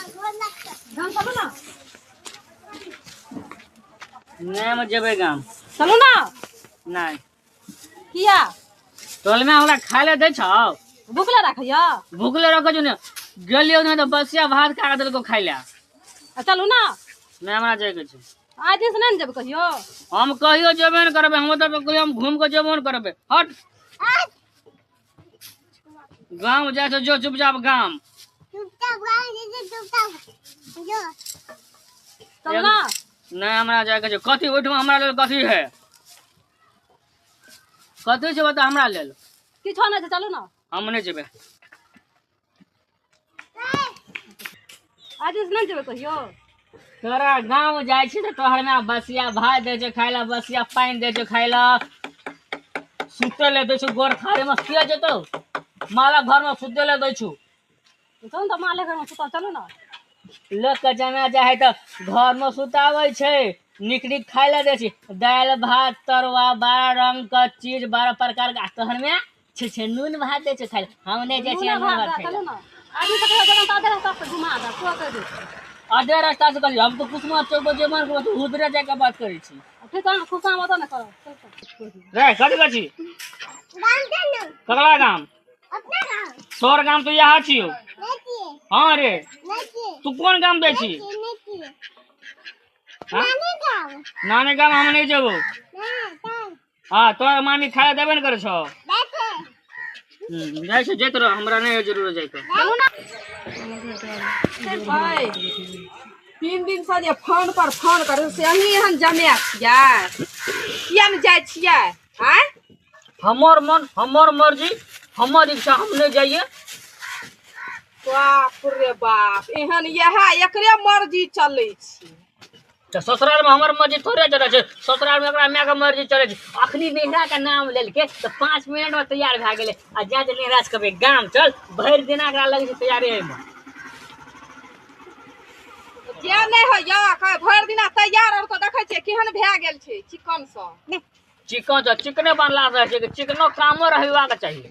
गाम चलू ना। नहि, हम जेबै गाम। चलू ना। नहि। किया? टोलमे हमरा खाय लए दै छौ? भूखले राखैया? भूखले रखै छौ ने। गेलियौ ने तऽ बसिया भात खा कऽ देलकौ खाय लए। आ चलू ना। नहि, हमरा जाइके छै। आइ दिन से नहि ने जेबै कहियो? हम कहियो जेबे नहि करबै। हम तऽ कहियो हम घूमि कऽ जेबो नहि करबै। हट, गाम जाइ छै जो चुपचाप गाम। चलू ना। नहि, हमरा जाइके छै। कथी ओहिठमा हमरा लेल कथी है? कथी छै बता हमरा लेल? किछो नहि छै, चलू ना। हम नहि जेबै। आइ दिन से नहि जेबै कहियो? तोरा गाँव जाइ छी तऽ तोहर माय बसिया भात दै छै खाय लए, बसिया पानि दै छै खाय लए, सुतै लए दै छौ गोर थारीमे। किया जेतौ? माला घरमे सुतै लए दै छौ। चलू ने तऽ माले घरमे सुतल, चलू ना। लोकके जमा जाइ है तऽ घरमे सुताबै छै, नीक नीक खाय लए दै छै, दालि भात तरुआ 12 रंगके चीज, 12 प्रकारके, आ तोहर माय छै छै नून भात दै छै खाय लए। हम नहि जाइ छियै नून भात खाय चलू लए। ना। आदमी तऽ कहियो जेबै तऽ आधे रास्ता से घुमा देब, तो कहि दै। आधे रास्ता से कहलियै हम तऽ कुसुमा चौक पर जेबो ने करबै, तू उधरे जाके बात करै छी। ठीक, तहन खुशा मत ने करब। रे, कथी कहै छी? ककरा गाम? तोहर गाम तऽ इएह छियौ। हाँ रे, तू कोन गाम जाइ छी? हाँ? नानी गाम हम नहि जेबौ। हाँ, तोहर मामी खाय देबे ने करै छौ। जाइ छै, जाइत रह, हमरा नहि है जरूरत जाइके। भाइ, 3 दिन से जे फोन पर फोन करू से अहीं एहन जमा छियै, किया ने जाइ छियै? आँय? हमर मन, हमर मर्जी, हमर इच्छा, हम नहि जाइए। बाप रे बाप, एहन इएह एकरे मर्जी चलै छै। तऽ ससुरालमे हमर मर्जी थोड़े चलै छै। ससुरालमे ओकरा मायके मर्जी चलै छै। अखनी नैहराके नाम लेलकै तऽ 5 मिनटमे तैयार भए गेलै, आ जा जे नैहरा से कहबै गाम चल, भरि दिना एकरा लगै छै तैयारी होइमे। जे नहि होइए, कहै भरि दिना तैयार आर तऽ देखै छियै केहन भए गेल छै चिकन सँ। चिकन तऽ चिकने बनला रहै छै, चिकनो कामो रहबाक चाही।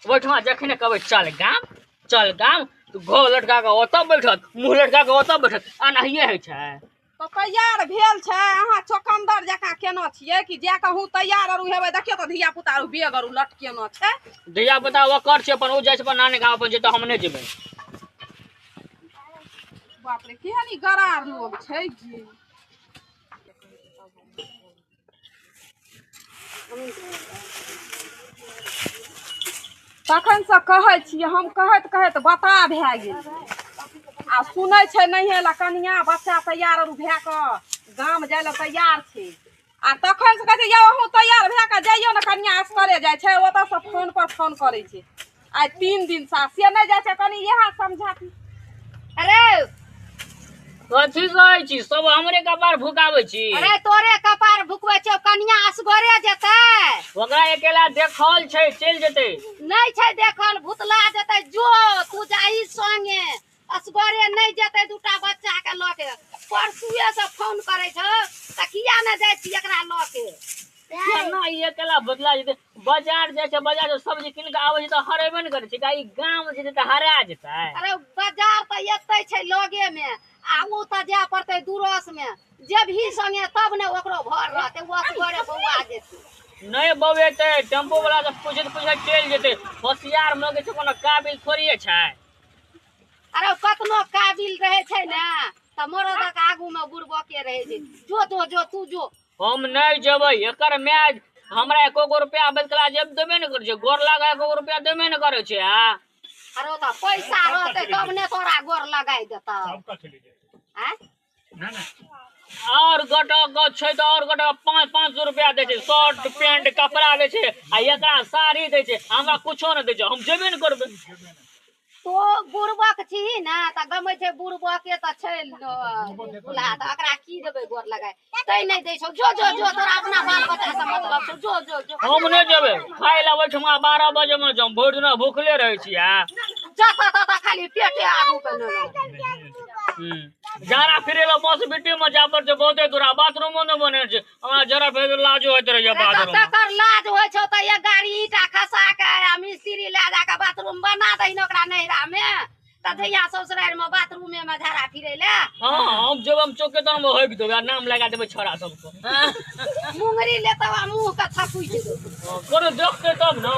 ओहिठमा जखने कहबै चल गाम, चल गाम, तऽ घो लटका कऽ ओतऽ बैठत, मुँह लटका कऽ ओतऽ बैठत। एनाहिए होइ छै। तऽ तैयार भेल छै, अहाँ चौकन्दर जकाँ केना छियै कि जा कहूँ तैयार आरू हेबै? देखियौ तऽ धिया पुता आरू बेग आरू लटकेना छै। धिया पुता ओकर छै अपन, ओ जाइ छै अपन नानी गाम, अपन जेतै, हम नहि जेबै। बाप रे, केहन ई गरार लोग छै जी। तखन से कहै छियै हम, कहैत कहैत बता भए गेल आ सुनै छै नहिये ला। कनिया बच्चा तैयार आरू भए कऽ गाम जाय लए तैयार छै, आ तखन से कहै छै, यौ अहूँ तैयार भए कऽ जइयौ ने, कनिया असगरे जाइ छै। ओतऽ से फोन पर फोन करै छै आइ 3 दिन से, से नहि जाइ छै। कनि इएह समझाती। अरे। कथी कहै छी? सब हमरे कपार भुकाबै छी? अरे, तोरे कपार भुकबै छौ। कनिया असगरे जेतै? ओकरा अकेला देखल छै, चलि जेतै। नहि छै देखल, भुतला जेतै। जो तू जाही संगे, असगरे नहि जेतै दूटा बच्चा के लऽ के। परसुए से फोन करै छौ तऽ किया नहि जाइ छी एकरा लऽ के? केना ई अकेला बदला जेतै? बाजार जाइ छै, बाजार से सब्जी कीन कऽ आबै छै तऽ हरेबे ने करै छै। ई गाम जेतै तऽ हरा जेतै। अरे, बाजार तऽ एतै छै लगे मे, आ ओ तऽ जाय पड़तै दूरस मे। जेबही संगे तब ने ओकरो भर रहतै, ओ असगरे बौआ जेतै। नहि बौएतै। टेम्पो वाला से पूछैत पूछैत चलि जेतै। होशियार मगे छै, कोनो काबिल थोड़िए छै। अरे, कतनो काबिल रहै छै ने तऽ मरदक आगू मे बुड़बके रहै छै। जो जो जो, तू जो। हम नहि जेबै। एकर माय हमरा एको गो रुपया आबैत कला जेब देबे ने करै छै, गोर लागा एको गो रुपया देबे ने करै छै। आ अरे, तऽ पैसा रहतै तब ने तोरा गोर लगाइ देतौ। आँय? और गोटा गो छै तऽ और गोटा 500-500 रुपया दै छै, शर्ट पैंट कपड़ा दै छै, आ एकरा साड़ी दै छै, हमरा कुछो नहि दै छै। हम जेबे ने करबै। तो बुड़बक छीही ने तऽ गमै छै बुड़बके तऽ छै दुल्हा, तऽ एकरा की देबै गोर लगाइ? तै नहि दै छौ। जो जो जो, तोरा अपना बाल बच्चा से मतलब छौ। जो जो जो। हम नहि जेबै। खाय लए ओहिठमा 12 बजे मे जाउ, भरि दिना भूखले रहै छी। आ जतऽ ततऽ खाली पेटे आगू के लेलहुँ। जरा फिरे लए बस बिट्टी मे जाय पड़ै छै बहुते दूरा, बाथरूमो नहि बने छै। हमरा जरा फेर लाजो होइत रहैया अरे, तऽ बाथरूम। तकर लाज होइ छौ तऽ एक गाड़ी ईंटा खसा के आ मिस्त्री लए जा के बाथरूम बना दही ने ओकरा नैहरा मे। त जहिया ससुरारि में बाथरूमे में झाड़ा फिरै ले। हाँ हम जब हम चौके तो हम होइक देबै आ नाम लगा देबै छोरा सबके। मुंगरी लेतौ आ मुँह के थकुचि देतौ। कोनो देखते तब न।